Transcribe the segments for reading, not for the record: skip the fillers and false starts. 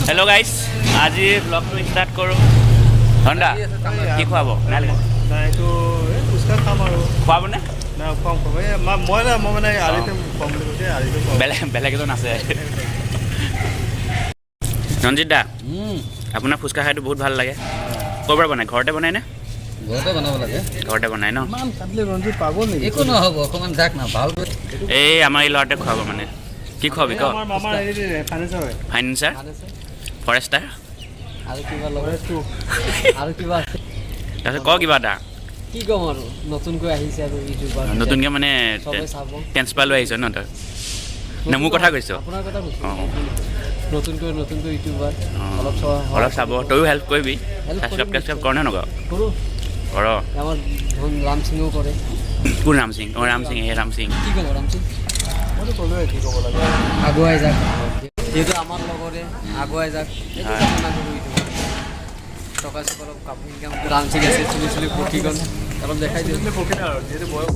Hello' গাইছ, আজি ব্লগটো start কৰোঁ। ধন্দা, কি খুৱাব? নাই লগা। নাই, এইটো এই ফুচকা খাম আৰু। খুৱাবনে? নাই, খুৱাম খুৱাম। এই মই নাই, মই মানে আৰিফে খুৱাম বুলি কৈছে, আৰিফে খুৱাম। বেলেগ বেলেগ এজন আছে। ৰঞ্জিত দা, আপোনাৰ ফুচকা খাইতো বহুত ভাল লাগে। ক'ৰ পৰা বনায়? ঘৰতে বনায়নে? ঘৰতে বনাব লাগে। ঘৰতে বনায় ন? ইমান কাটিলে ৰঞ্জিত পাগল নেকি? একো নহ'ব, অকণমান যাক না ভালকৈ। এই আমাৰ এই ল'ৰাটোৱে খুৱাব। মানে কি খুৱাবি ক? আমাৰ মামাৰ হেৰি ফাৰ্নিচাৰ হয়। ফাইনেন্সাৰ, ফৰেষ্টাৰ। আৰু কিবা লগত? ফৰেষ্টটো। আৰু কিবা আছে? তাৰপিছত ক কিবা এটা। কি ক'ম আৰু, নতুনকৈ আহিছে আৰু ইউটিউবাৰ। নতুনকৈ মানে চবে চাব। ট্ৰেন্সফাৰ লৈ আহিছ ন তই নে মোৰ কথা কৈছ? আপোনাৰ কথা কৈছোঁ। অঁ। নতুনকৈ নতুনকৈ ইউটিউবাৰ। অঁ। অলপ অলপ চাব, তয়ো হেল্প কৰিবি। Help subscribe কৰিম। টাবস্ক্ৰাইব কৰ নে নকৰ? কৰোঁ। কৰ। আমাৰ ধন ৰাম সিঙেও কৰে। কোন ৰাম সিং? অঁ, ৰাম সিং, এই ৰাম সিং। কি ক'ব ৰাম সিং? মইতো ক'লোৱে কি ক'ব লাগে। আগুৱাই যাক, যিহেতু আমাৰ লগৰে, আগুৱাই যাক, এইটো কামনা কৰোঁ। ইউটিউবাৰ টকা চকা অলপ কাপোৰ ইনকাম। ৰাম সিং আছে, চুলি চুলি পকি গ'ল, অলপ দেখাই দিওঁ। পকি নাই আৰু যিহেতু বয়স।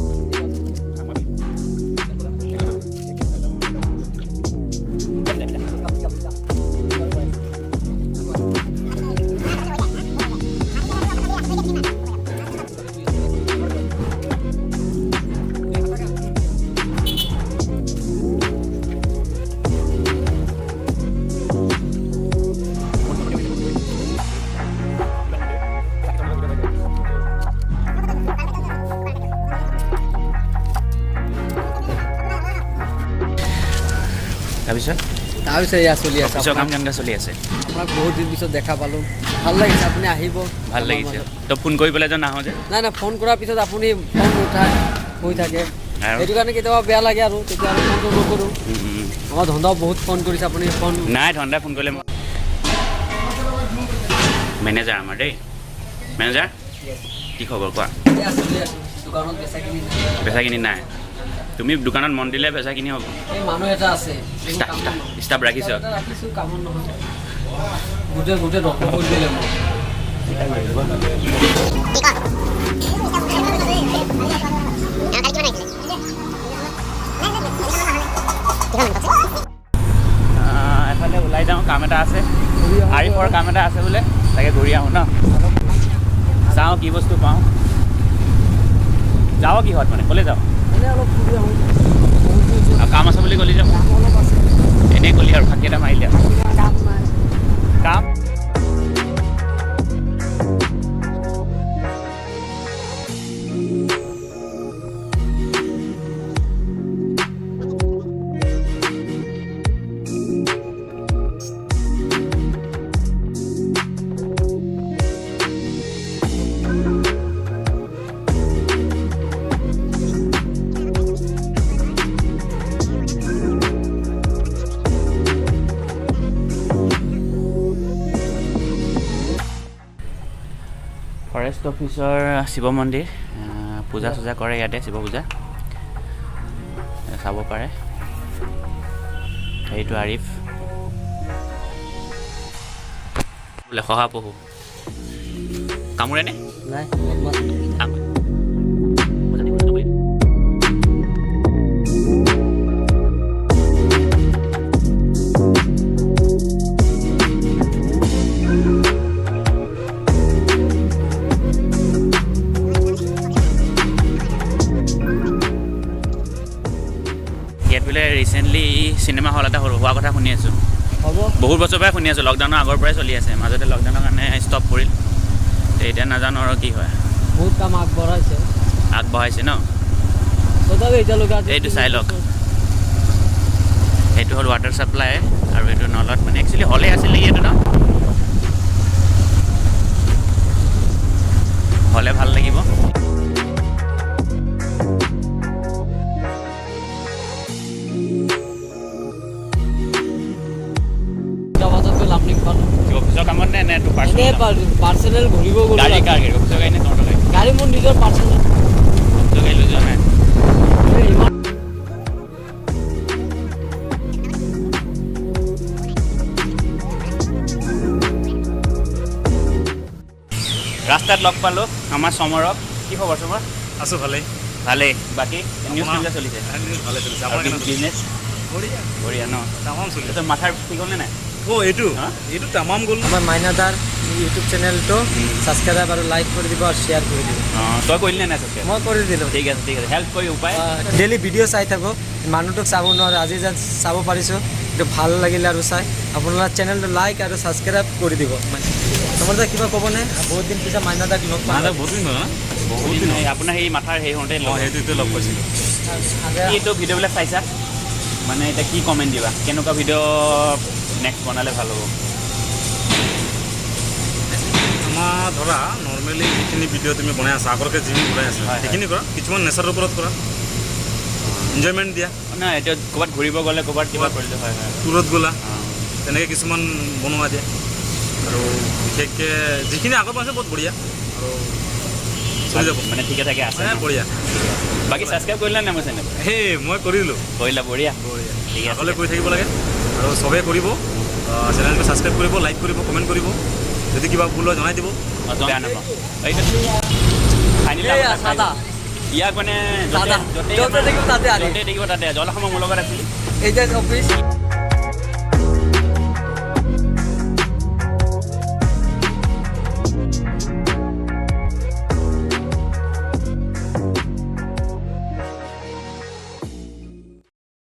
তাৰপিছত? তাৰপিছত এয়া চলি আছে। অফিচৰ কাম কেনেকুৱা চলি আছে? আপোনাক বহুত দিন পিছত দেখা পালোঁ, ভাল লাগিছে। আপুনি আহিব ভাল আমাৰ লাগিছে। মাজত। তই ফোন কৰি পেলাই যে নাহো যে। নাই নাই, ফোন কৰাৰ পিছত আপুনি ফোন নুঠায়, শুই থাকে। আৰু? সেইটো কাৰণে কেতিয়াবা বেয়া লাগে আৰু তেতিয়া আৰু ফোনটো নকৰোঁ। উম, উম। আমাৰ ধন্দাও বহুত ফোন কৰিছে, আপুনি ফোন নাই, ধন্দাই ফোন কৰিলে মই মেনেজাৰ আমাৰ দেই। মেনেজাৰ, কি খবৰ কোৱা? এয়া চলি আছোঁ, দোকানত বেচা কিনি নাই। বেচা কিনি নাই। তুমি দোকানত মন দিলে বেচা কিনি হ'ব। এই মানুহ এটা আছে, একো ষ্টাফ কামত ষ্টাফ নহয়। ষ্টাফ ৰাখিছ? এটা ৰাখিছোঁ, কামত নহয়। গোটেই গোটেই দখল কৰি দিলে মোক। এফালে ওলাই যাওঁ, কাম এটা আছে। আৰিফৰ কাম এটা আছে বোলে, তাকে ঘূৰি আহোঁ ন। চাওঁ কি বস্তু পাওঁ। যাওঁ কিহত, মানে ক'লে যাওঁ? এনেই অলপ ফুৰি আহোঁ, বহুত দিন আৰু কাম আছে বুলি ক'লি যে? কাম অলপ আছে। এনেই ক'লি আৰু ফাঁকি এটা মাৰিলি আৰু। কাম নাই। কাম। ফৰেষ্ট অফিচৰ শিৱ মন্দিৰ, পূজা চূজা কৰে ইয়াতে, শিৱ পূজা চাব পাৰে। সেইটো আৰিফ বোলে শহা পহু কামোৰেনে? নাই, বদমাছ। কামোৰে। ইয়াত বোলে ৰিচেণ্টলি চিনেমা হল এটা হোৱা কথা শুনি আছোঁ। হ'ব। বহুত বছৰৰ পৰাই শুনি আছোঁ, লকডাউনৰ আগৰ পৰাই চলি আছে। মাজতে লকডাউনৰ কাৰণে ষ্টপ পৰিল। তে এতিয়া নাজানো আৰু কি হয়। বহুত কাম আগবঢ়াইছে। আগবঢ়াইছে ন? তথাপি এতিয়ালৈকে আজি এইটো চাই লওক। সেইটো হ'ল ৱাটাৰ ছাপ্লাই আৰু এইটো নলত, মানে একচুৱেলি হলেই আছিল নেকি এইটো ন? হ'লে ভাল লাগিব। 2টা বজাত গৈ লামডিং পালোঁ। অফিচৰ কামত নে নে তোৰ এনেই পাৰ্চনেল? পাৰ্চনেল ঘূৰিব গ'লো। গাড়ী কাৰ গাড়ী? অফিচৰ গাড়ী নে তহঁতৰ গাড়ী? গাড়ী মোৰ নিজৰ পাৰ্চনেল। অফিচৰ গাড়ী লৈ যোৱা নাই? ইমান ৰাস্তাত লগ পালোঁ আমাৰ সমৰক। কি খবৰ চমৰ? আছোঁ, ভালেই। ভালেই। বাকী নিউজ কেনেকুৱা চলিছে? নিউজ ভালে চলিছে। আপোনাৰ কেনেকুৱা চলিছে? বিজনেছ? বঢ়িয়া। বঢ়িয়া ন? তামাম চলিছে। তাৰপিছত মাথাৰ ঠিক হ'লনে নাই? অ' এইটো। হা? এইটো তামাম গ'ল। আমাৰ মাইনাদাৰ ইউটিউব চেনেলটো ছাবস্ক্ৰাইব আৰু লাইক কৰি দিব আৰু শ্বেয়াৰ কৰি দিব। অঁ, তই কৰিলি নে নাই ছাবস্ক্ৰাইব? মই কৰি দিলোঁ। ঠিক আছে, ঠিক আছে, হেল্প কৰি উপায়। ডেইলি ভিডিঅ' চাই থাকোঁ, মানুহটোক চাব নোৱাৰোঁ, আজি যেন চাব পাৰিছোঁ, এইটো ভাল লাগিলে। আৰু চাই আপোনাৰ চেনেলটো লাইক আৰু ছাবস্ক্ৰাইব কৰি দিব। মানে তোমাৰ তাত কিবা ক'বনে? বহুত দিন পিছত মাইনাদাক লগ পালোঁ। মাইনাদাক বহুত দিন হ'ল না? বহুত দিন এই আপোনাৰ সেই মাথাৰ সেই হওঁতে অঁ, সেইটোতে লগ পাইছিলোঁ। কি এইটো ভিডিঅ'বিলাক চাইছা, মানে এতিয়া কি কমেণ্ট দিবা? কেনেকুৱা ভিডিঅ' নেক্সট বনালে ভাল হ'ব? আমাৰ ধৰা নৰ্মেলি যিখিনি ভিডিঅ' তুমি বনাই আছা, আগৰকে যিখিনি বনাই আছা, হয়, হয়। সেইখিনি কৰা। কিছুমান নেচাৰৰ ওপৰত কৰা, এনজয়মেণ্ট দিয়া। নাই, এতিয়া ক'ৰবাত ঘূৰিব গ'লে, ক'ৰবাত কিবা কৰিলে, হয় হয় টুৰত গ'লা, তেনেকৈ কিছুমান বনোৱা দিয়া। আৰু বিশেষকৈ যিখিনি আগত বনাইছে, বহুত বঢ়িয়া আৰু চলি যাব। মানে ঠিকে থাকে আছে মানে ন? বঢ়িয়া। বাকী ছাবস্ক্ৰাইব কৰিলা নাই মোৰ চেনেল? সেই মই কৰিলোঁ। কৰিলা, বঢ়িয়া। বঢ়িয়া। ঠিক আছে। আগলৈ কৰি থাকিব লাগে আৰু চবেই কৰিব। চেনেলটো ছাবস্ক্ৰাইব কৰিব, লাইক কৰিব, কমেণ্ট কৰিব। যদি কিবা ভুল হয় জনাই দিব। অঁ, বেয়া নাপাওঁ। এইটো ফাইনেলি এইয়া, চাদা। ইয়াক মানে চাদা। য'তে দেখিব তাতে আনি। য'তে দেখিব তাতে। জলসময় মোৰ লগত আছিলি। এতিয়া অফিচ।